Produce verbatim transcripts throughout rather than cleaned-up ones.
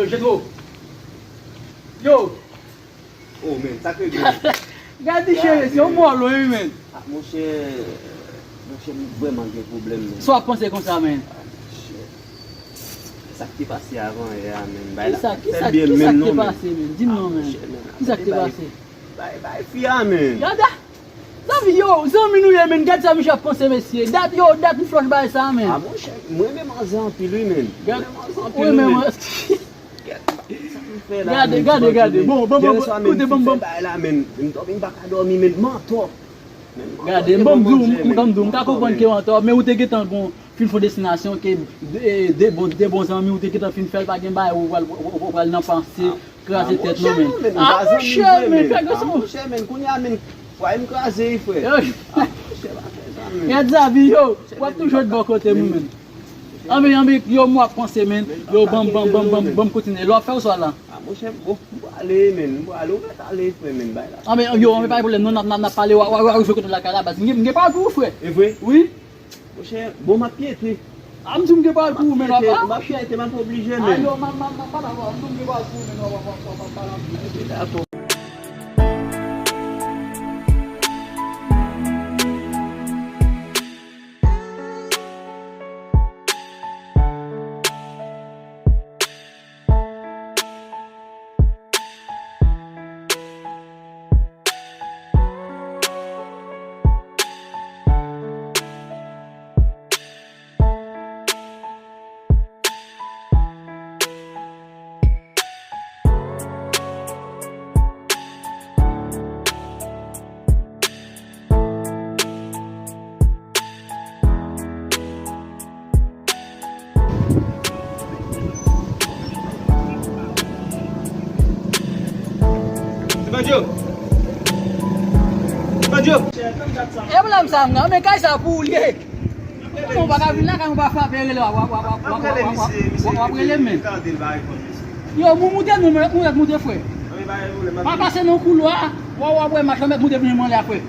Jetro. Yo. Oh, men, sa k rive? Gade cheri, se yon mòlwen, wi, men. Ah, monchè, monchè, m vrèman gen pwoblèm, men. Sa w ap panse konsa, men? Ah, monchè. Sa k te pase avan yè a, men. Kisa, kisa, kisa k te pase, men? Di m non, men. Kisa k te pase? Bay, bay fi a, men. Gade. Zanmi, yo, zanmi nou ye, men. Gad sa misye ap panse, mesye. Dat, yo, dat m flòch bay sa, men. Ah, monchè, mwen renmen manzè anpil, wi, men. Gad, mwen renmen manzè anpil, wi, men. Gade, gade, gade. Bon, bon, bon, bon, koute, bon, bon. Bay la, men. M dòmi, m pa ka dòmi, men. Mantò. Gade, bon, m di w, m, m, m ka konprann ke w antò, men ou te gentan gon, fin fon destinasyon ke de, de bon, de bon zanmi ou te gentan fin fè l, pa gen bagay ou pral, ou, ou, ou pral nan panse, kraze tèt nou, men. Ah, monchè, men, fè gason. Ah, monchè, men, kounye a, men, fwaye m kraze, wi, frè. Ah, monchè, pa fè sa, men. Gad Zabi, yo, w ap toujou ret bò kote m, men. Anben, anben, yo, m w ap panse, men. Yo, ban m, ban m, ban m, ban m, ban m kontinye. Lè w ap fè oswa la? Ah, monchè, bon, m prale, men, m prale, ou mèt ale, frè, men, bay la. Anben, yo, anben, pa gen pwoblèm, non, n ap, n ap, n ap pale, w a, w a, w a rive kote lakay la, baz. M gen, m gen pakou, frè. E vre? Wi. Monchè, bon, m ap pyete. A, m di m gen pral pou ou, men, papa. M ap pyete, m ap oblije, men. A, yo, m ap, m ap, m ap pale avè w. M di m gen pral pou ou, men, w ap, w ap, w ap, w ap pale anpil. Dakò. Ti Bandyo! Ti Bandyo! E pwoblèm sa m nan, men kay sa pou ou l ye? Kòman w pa ka vin lakay mwen pa frape rele w, w ap rele m, men. Yo, mou moute nou, mwen mèt moute frè. Pa pase nan koulwa, w ap wè mach la mèt moute vin mwen la frè.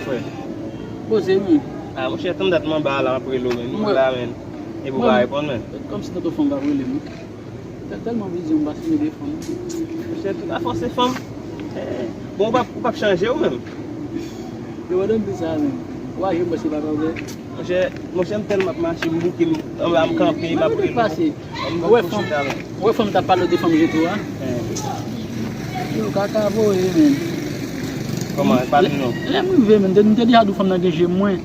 Frè. Poze, wi. Ah, monchè, tann dat m anba a la, m ap rele w, men. M la, men. Epi w pa reponn, men. Kòmsi tanto fanm pa rele m. Tè-, tèlman vizyon m pa sou de fanm. Monchè, tout afè se fanm. Eh, bon, ou p ap, ou p ap chanje ou menm. Yo, madanm di sa menm. Wa, je mwen se pa pa vre. Monchè, monchè, m tèlman ap mache, m bouke, m anba, m kanpe, m ap rele. Ou wè fanm, ou wè fanm t ap pale de fanm Jetro a? Yo, kaka voye, men. Kòman, pale non. Lè m rive, men, m te, m te deja di w fanm nan gen je mwen.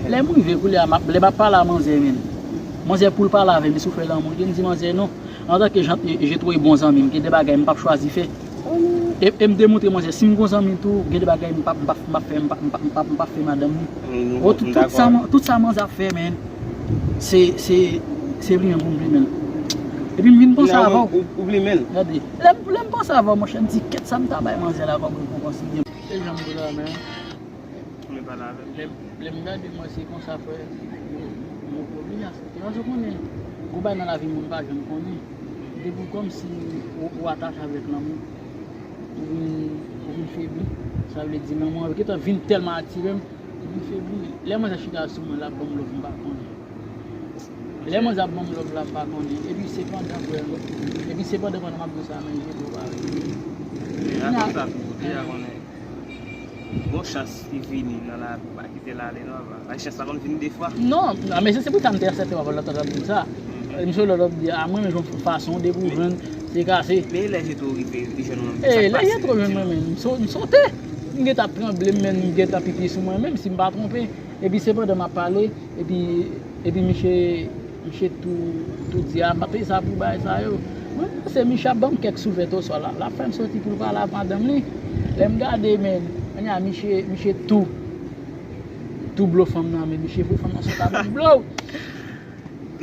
Lè m rive, koulye a, m ap, lè m ap pale a manzè, men. Manzè pou l pale avè m, si w fè lanmou, li di manzè non. Antanke jan, e, Jetro e bon zanmi m, gen de bagay m p ap chwazi fè. E, e m demontre manzè, si m gon zanmi tou, gen de bagay m p ap, m p ap, m p ap fè, m p ap, m p ap, m p ap, m p ap fè madanm li. O, tout, tout sa, tout sa manzè ap fè, men, se, se, se li menm pou m plimen l. Epi m vin panse avè w. Ou, ou plimen l? Gade, lè m, lè m panse avè w, monchè, m di, kèt sa m ta bay manzè la kòm rekonpans li. Se jan m di la, men. Ou vle pale avè m? Lè, lè m gade mwen, se konsa, frè. Yo, yo, yo, li a, se, se paske w konnen, gon bagay nan lavi moun pa janm konnen. Depi w kòmsi ou, ou atache avèk lanmou, ou vin, ou vin febli. Sa vle di lanmou an gentan vin tèlman atire m, ou vin febli. Lè manzè chita sou mwen, l ap ban m love, m pa konnen. Lè manzè ap ban m love la, m pa konnen. Epi sepandan, frè, epi sepandan, pandan m ap di w sa, men je dwe pale. Men atann sa tou, ou deja konnen. Gon chans ki vini nan lavi, pa kite l ale non, papa. Ay, chans la konn vini de fwa. Non, a, men se, se pou sa m te aksepte papa lòt ap di m sa. Misye lòt ap di, a, mwen menm jan fason depi w jwenn, se kase. Men lè Jetro rive, li jwenn mwen, sa k pase? E, lè Jetro jwenn mwen, men, m so-, m sote. M gentan ap tranble, men m gentan pipi sou mwen, menm si m pa twonpe. Epi sepandan m ap pale, epi, epi misye, misye tou, tou di, a, m pa peye sa pou bagay sa yo. Mwen panse misye ap ban m kèk souvèt oswa la, l ap fè m soti pou l pale ak madanm li. Lè m gade, men, kounye a misye, misye tou, tou blo fanm nan, men misye voye fanm nan sot avèk blo.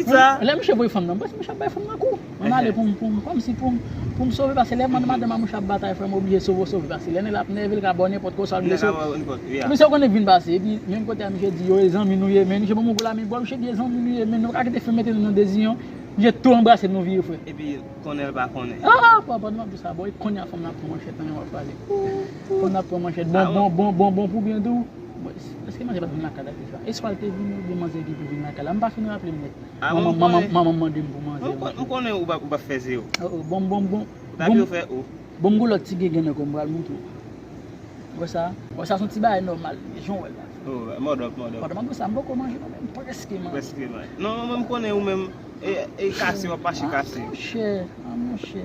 Sa. Lè misye voye fanm nan, m panse misye ap bay fanm nan kou. Mwen ale pou m, pou m, kòmsi pou m, pou m sove, paske lè mande madanm an mouche ap batay, frè, m oblije sove, sove, paske lè nèg la ap nève, l ka ba w nenpòt kosa, l blese w. Epi sa w konnen k vin pase, epi menm kote a, misye di, yo, e zanmi nou ye, men misye ban m yon gwo lamen bò, misye di, e zanmi nou ye, men nou pa ka kite fanm mete nou nan deziyon, misye tou anbrase nou vire, frè. Epi konnen l pa konnen. Ah, ah, pandan m ap di sa, bò, e kounye a fanm nan ap pran manchèt nan men w ap pale. Fanm nan ap pran manchèt, bon, bon, bon, bon, bon, pou byen di w. Bon, èske manzè pa t vin lakay la deja? E swa l te vini oubyen manzè ki pou vin lakay la? M pa fin raple m nèt. Ah, manman, manman, manman m mande m pou manzè. M konnen ou pa, ou pa fè zero. Oh, oh, bon, bon, bon. Ou ta dwe fè o. Bon, m gen lòt ti gengèn ankò m pral montre w. Wè sa? Wè sa, se yon ti bagay nòmal. Jan w wè l la. Oh, mòdòp, mòdòp. Pandan m ap di sa, m poko manje non, men m prèske manje. Prèske manje. Non, mwen m konnen ou menm, e, e kase, w ap mache kase. Ah, monchè, ah, monchè.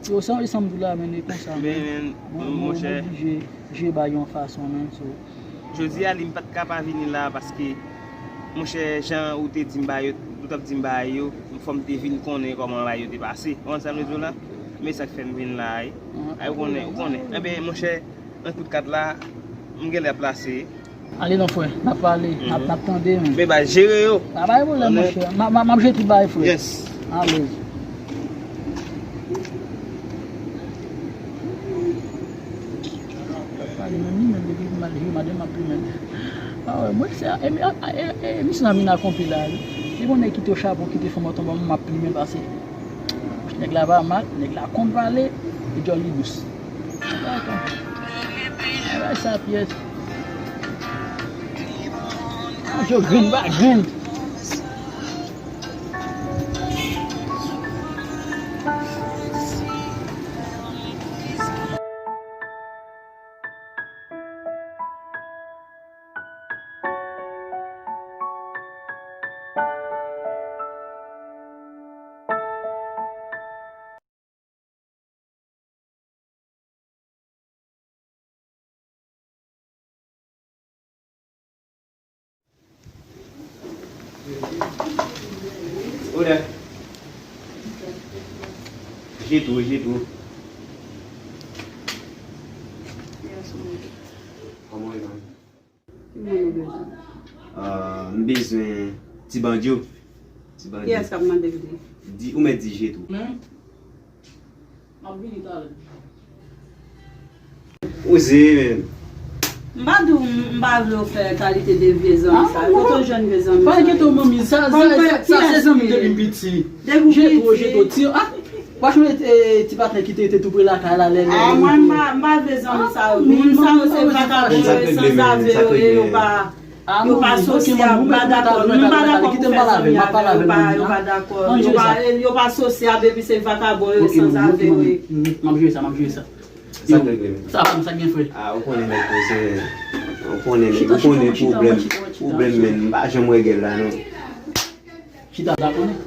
Yo, sa, e sa m di w la, men, e konsa, men. Men, men, bon, bon, monchè. Oblije, oblije bay yon fason, men, so. Jodi a, li, m pa t ka pa vini la, paske, monchè, jan ou te di m ba yo, ou t ap di m ba yo, fò m te vin konnen kòman ba yo te pase. Ou konn sa m vle di w la? Men sa k fè m vin la, wi. Ay, ou konnen, ou konnen. Enben, monchè, nan kout kat la, m genlè plase. Ale non, frè, n ap pale, n ap, n ap tande, men. Men ba jere yo. Pa bay pwoblèm, monchè. M a, m a, m ap jere tout bagay, frè. Yes. Alèz. Pale menm li menm, depi m al jwe madanm ap plimen. Ah, wè, mwen se, e, e, e, e, misyon nan vin akonpli la, wi. Li konnen kite chapon, kite fanm an tonbe, m ap plimen pase. Nèg la pa mal, nèg la konn pale, e djòl li dous. Bagay sa pyès. Yo grenn pa grenn. Olè. Jetou, jetou. Kòman w ye, man? Ki moun ou bezwen? Ah, m bezwen ti bandyo. Ti bandyo. Kiyès k ap mande l li? Di, ou mèt di Jetou. Men, m ap vini talè. Oze, men. M pa di w m, m pa vle w fè kalite de vye zanmi sa. Kote w jwenn vye zanmi sa yo? Pa enkyete w, manmi. Sa, sa, sa, sa se zanmi m depi m piti. Depi w piti. Jetou, Jetou, ti, ah. Franchman, e, ti patnè ki te, te tou pre lakay la, lè, lè. Ah, mwen, m pa, m pa vle zanmi sa yo. Moun sa yo se vakabon yo, sanzave yo ye, yo pa, yo pa sosyab, m pa dakò. M pa dakò pou fè zanmi avè yo, yo pa, yo pa dakò. Yo pa, yo pa sosyab, epi se vakabon yo, sanzave yo ye. M ap jere sa, m ap jere sa. Sa k regle, men? Sa pa m, sa k gen, frè? Ah, ou konnen, nèg, se, ou konnen, nèg, ou konnen pwoblèm, pwoblèm, men, m pa janm wè gèl la, non. Chita la konnen.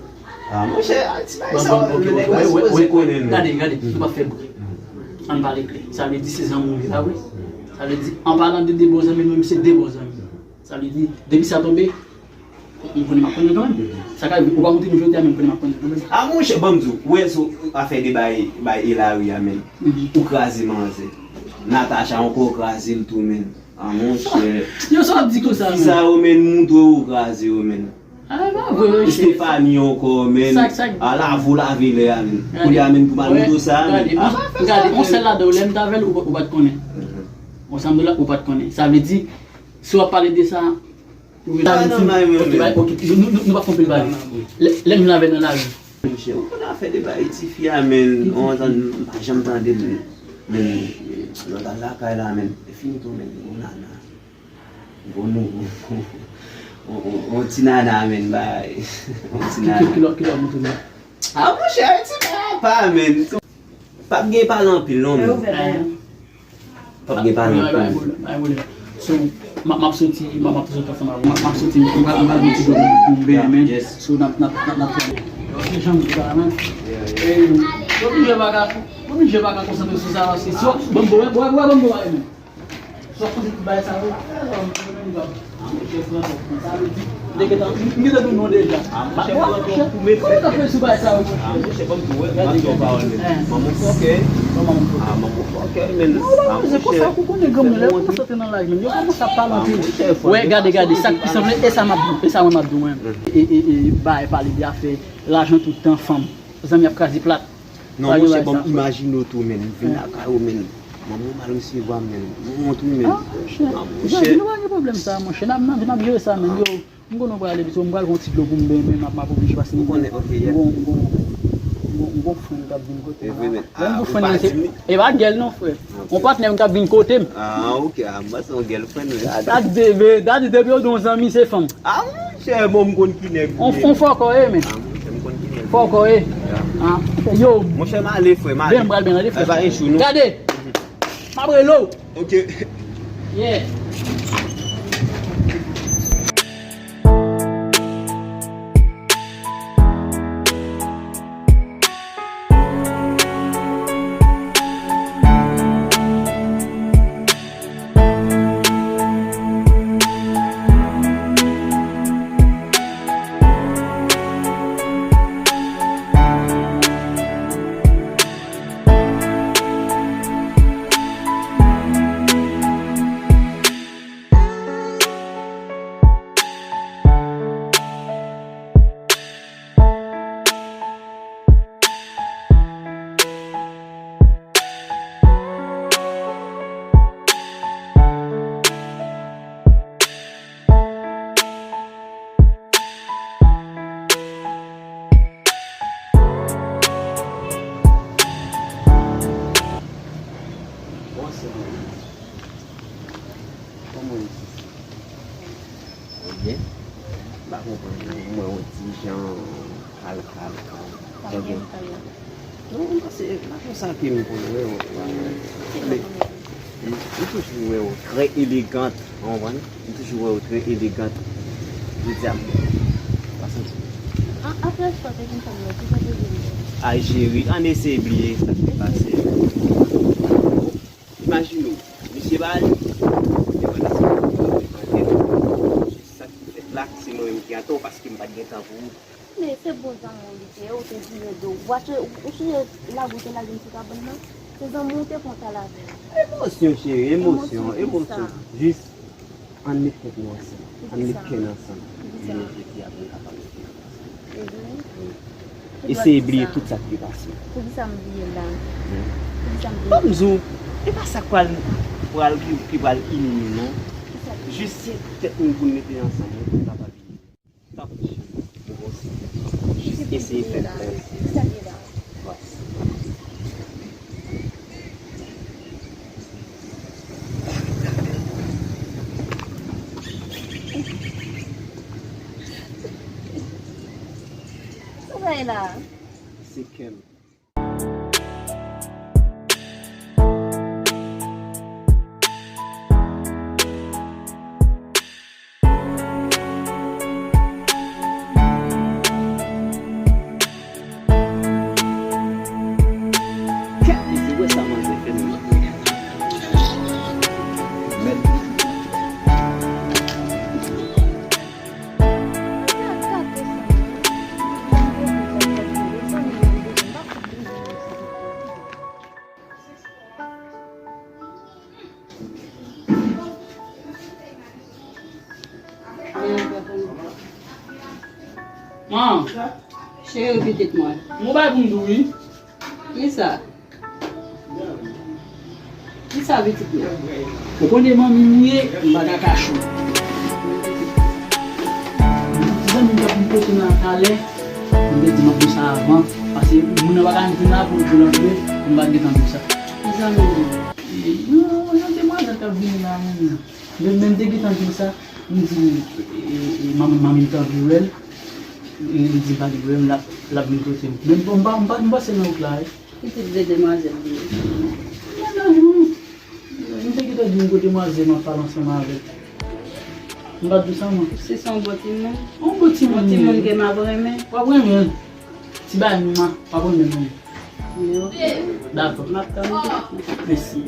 Ah, monchè, a ti bagay sa, nèg la sipoze konnen, men. Gade, gade, nou pa fè bri. Ann pale klè. Sa vle di se zanmi w ye la, wi. Sa vle di, an palan de de bon zanmi, nou menm se de bon zanmi. Sa vle di, depi sa tonbe, m konnen m ap konnen kanmenm. Sa ka rive, ou pa montre m jodi a, men m konnen m ap konnen kanmenm. Ah, monchè, ban m di w, ou wè sou afè de bay, bay Hilary a, men. Ou kraze manzè. Natacha ankò, ou kraze l tou, men. Ah, monchè. Yo, sa w ap di konsa, men? Fi sa yo, men, montre w ou kraze yo, men. Ah, pa vre, wi. Stephanie ankò, men. Sa, sa. A lave w lave lè a, men. Kounye a, men, pou m al montre w sa, men. Gade, gade, yon sèl ladan yo, lè m t avè l, ou, ou pa t konnen. Yon sèl ladan yo, ou pa t konnen. Sa vle di, si w ap pale de sa, ou... Ah, non, bay mwen, men. Ok, bay, ok, nou, nou, nou pa konprann, bay. Lè, lè m vin avè l nan lari. Monchè, ou konn afè de bay tifi a, men, on tan, m pa janm tande l, men, lòt al lakay la, men, e fini tou, men, on nana. Bon, nou, on, on, on ti nana, men, bay, on ti nana. Ki, ki, ki lè, ki lè w montre m? Ah, monchè, ti papa, men. P ap gen pale anpil, non, men. P ap gen pale anpil. So, m ap, m ap soti, m ap, m ap soti ansanm avè w. M ap, m ap soti, m pral, m pral met ti dlo pou m benyen, men. So, n ap, n ap, n ap, n ap fè. Yo, se jan m di sa, men. E, yo oblije pa ka, yo oblije pa ka konsantre sou sa, paske si w ap, ban m bo, wè, wè, wè, ban m bo, wè, men. Si w ap konsantre sou bagay sa yo, sa vle di, sa vle di, M gentan, m gentan di w non deja. Ah, monchè, pran ton kou, men frè. Kòman w ap fè sou bagay sa yo, monchè? Ah, monchè, ban m di w, wè, m ap di w pawòl, men. Manman fòkè. Manman fòkè. Ah, manman fòkè, men. Non, non, se konsa, ou konnen granmoun, lè yo kòmanse antre nan laj, men, yo kòmanse ap pale anpil. Wè, gade, gade, sa k pi sanble, e sa m ap di w, e sa mwen m ap di w, mwen. E, e, e, bagay pale de afè lajan tout tan, fanm. Zanmi ap kraze plat. Non, monchè, bon, imajine w tou, men. Vin lakay ou, men. Manman w mal resevwa, men. Mont ou, men. Ah, monchè. Zanmi, nou pa gen pwoblèm sa, monchè. N ap, n ap, n ap jere sa, men. Yo, m konnen w prale, piske m pral pran yon ti dlo pou m benyen, men m ap, m ap oblije pase. M gon, m gon, m gon, m gon fren k ap vin kote m la. Lè m di w fren nan, se, e pa gèl non, frè. Yon patnè m k ap vin kote m. Ah, ok. Ah, m panse yon gèlfrenn, men. Dati depi, dati depi yo di yon zanmi, se fanm. Ah, monchè, bon, m konn ki nèg ou ye. On fòkò ye, men. Ah, monchè, m konn ki nèg ou ye. Fòkò ye. Ah, yo. Monchè, m ale, frè, m ale. Ben, m pral ben ale, frè. Gade. M ap rele w. Ok. Yeah. Kòman w ye? Ou byen? M pa konprann ou. M wè w ti jan kal, kal, kal. Ou byen? Non, m panse, m pa konsa ke m konn wè w. Men, m, m toujou wè w trè elegant, ou konprann? M toujou wè w trè elegant. Jodi a, m pa santi. A, apre sa, te konn sa m wè, ki sa te vin? Ay, cheri, ann eseye bliye sa k te pase. Imajine w, misye pa ale. Misye pa ale. Sa ki fèt la, se mwen menm ki atò, paske m pa t gen tan pou ou. Men se bon zanmi w li te ye, ou te vire do. Ou pa t, ou sonje lage w te lage m sou kabann nan? Se zanmi w te pran kal avè l. Emosyon, cheri, emosyon, emosyon. Jis ann met tèt nou ansanm. Ann met kè n ansanm. Pou kisa? Pou kisa? Jodi a pou n kapab rete ansanm. Wi. Eseye bliye tout sa k te pase. Poukisa m bliye l la? Poukisa m bliye l la? Ban m di w, e pa sa k pral, pral ki, ki pral ini nou, non. Jis se tèt nou pou n mete ansanm, wi, pou n kapab ini. Tanpri, cheri. Jis eseye fè l. Poukisa m bliye l la? Sa bay la? Se kè m. Kèt, mesye, wè sa manzè fè m nan. Mèt. Man, cheri pitit mwen. Mwen bay pou m di w wi. Kisa? Kisa pitit mwen? Ou konnen manmi m ye, m pa ka kache w. Ti zanmi m t ap vin kote m la talè, m te di m ap di w sa avan, paske moun nan pa ka vin la pou l di l antre, m pa t gentan di w sa. Ki zanmi m? E, yon, yon demwazèl k ap vini la, menm. Men, men m te gentan di l sa, m di, e, e, manmi, manmi m t anvi wè l, e, li di m pa gen pwoblèm, l ap, l ap vin kote m. Men bon, m pa, m pa, m pase nan wout la, wi. Pitit vye demwazèl li ye. Madanm, m te gentan di m kote demwazèl m ap pale ansanm avè l. M pa t di w sa, mwen. Si se yon bon timoun. Yon bon timoun. Bon timoun ke m ap renmen. W ap renmen l. Ti bagay mwen, w ap renmen l, mwen. Wi, ok. Dakò. M ap tann ou. Mèsi.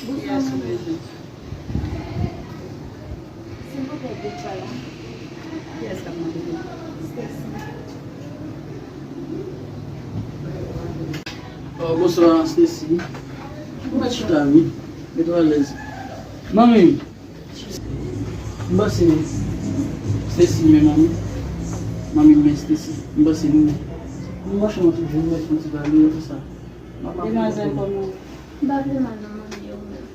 Bonsoir, madanm. Silvouplè, de pale. Kiyès k ap mande pou? Stacy. Oh, bonswa, Stacy. Ou mèt chita, wi. Mete w alèz. Manmi, m panse Stacy, men manmi. Manmi, men Stacy. M panse nou. Nou mache yon ti jou, nou mèt fè yon ti pale, tout sa. Demwazèl, kòman? M pa vle mal non, manmi, e ou menm?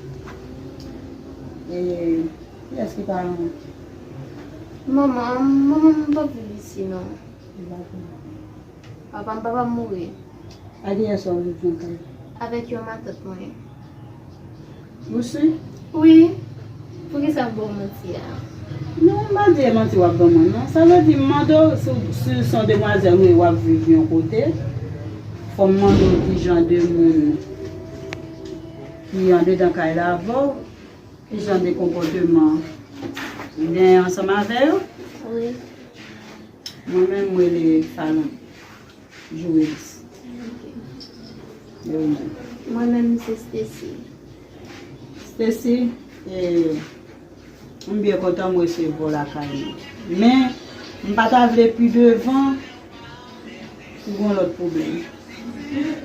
E kiyès ki paran w? Manman, manman m p ap viv isi non. Li pa vle. Papa m, papa m mouri. Ak kiyès w ap viv nan kay? Avèk yon matant mwen. Ou si? Wi. Poukisa m ba w manti a? Non, m pa di e manti w ap ban mwen, non. Sa vle di, m mande w si, si se yon demwazèl ou ye, w ap viv yon kote. Fò m mande w ki jan de moun ki andedan kay la avè w, ki jan de konpòteman ou genyen ansanm avè yo. Wi. Mwen menm, mwen rele Falon. Jouwelis. Ok. E ou menm? Mwen menm, se Stacy. Stacy, e, m byen kontan m resevwa w lakay mwen. Men, m pa ta vle pi devan pou gen lòt pwoblèm.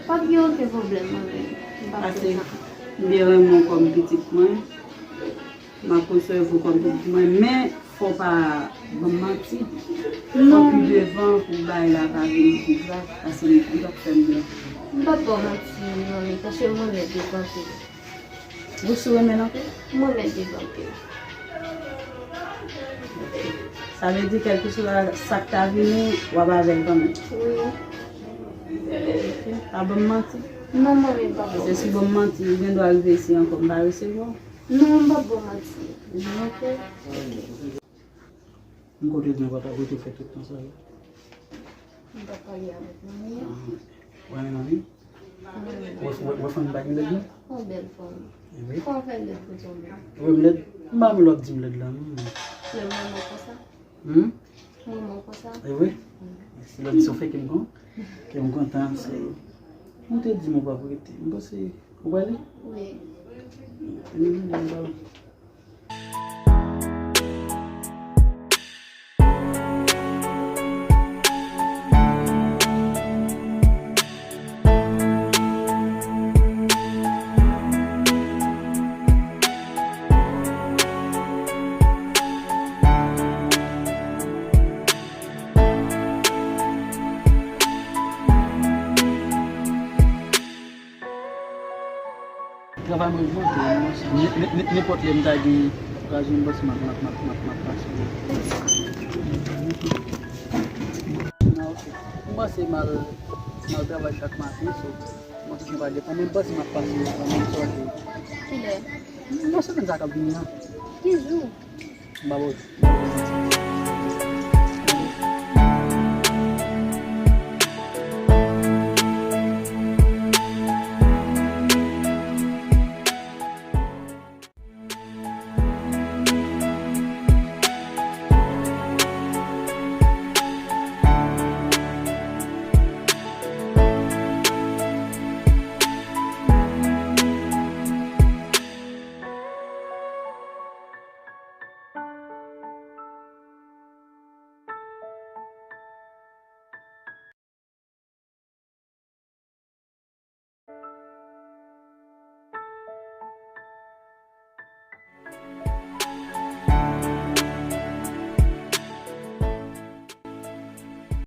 Pa t gen okenn pwoblèm, mwen menm. M pa fè sa. Paske m byen renmen w kòm pitit mwen. M ap resevwa w kòm pitit mwen, men fò w pa ban m manti. Fò pi devan pou bagay la pa vin pi grav, paske m kontan fè m byen. M p ap ba w manti, manmi, paske mwen mèt devan pil. Ou si w renmen l anpil? Mwen mèt devan pil. Sa vle di, kèlkeswa sa k ta vini, w ap avè l kanmenm? Wi. Ok, pa ban m manti. Non, manmi, m p ap ba w manti. Paske si w ban m manti, ou gen dwa rive isi ankò, m pa resevwa w. Non, m p ap ba w manti. Ok. M kote gen papa kote fè tout tan sa yo. M t ap pale avèk manmi an. Ou renmen manmi? Mwen renmen. Ou wè fanm pa gen lèd non? Yon bèl fanm. Wi. Kòman fè lèd pou tonbe? Ou wè m lèd? M pa renmen lè w ap di m lèd la non. Lè mwen mwen konsa? Hmm? Mwen mwen konsa? E wi. Si lè w di sa w fè kè m kon, kè m kontan, se, ou te di m ou p ap rete. M panse ou prale? Wi. Anyway, m ba w. Travay mwen vante, nenpòt lè m ta gen okayon, m panse m ap, m ap, m ap, m ap, m ap pase. Ah, ok. M panse m al, m al travay chak maten, so, mwen toujou pa depan, men m panse m ap pase, mwen menm sòti. Kilè? Nan semèn sa k ap vini an. Ki jou? M pa wè.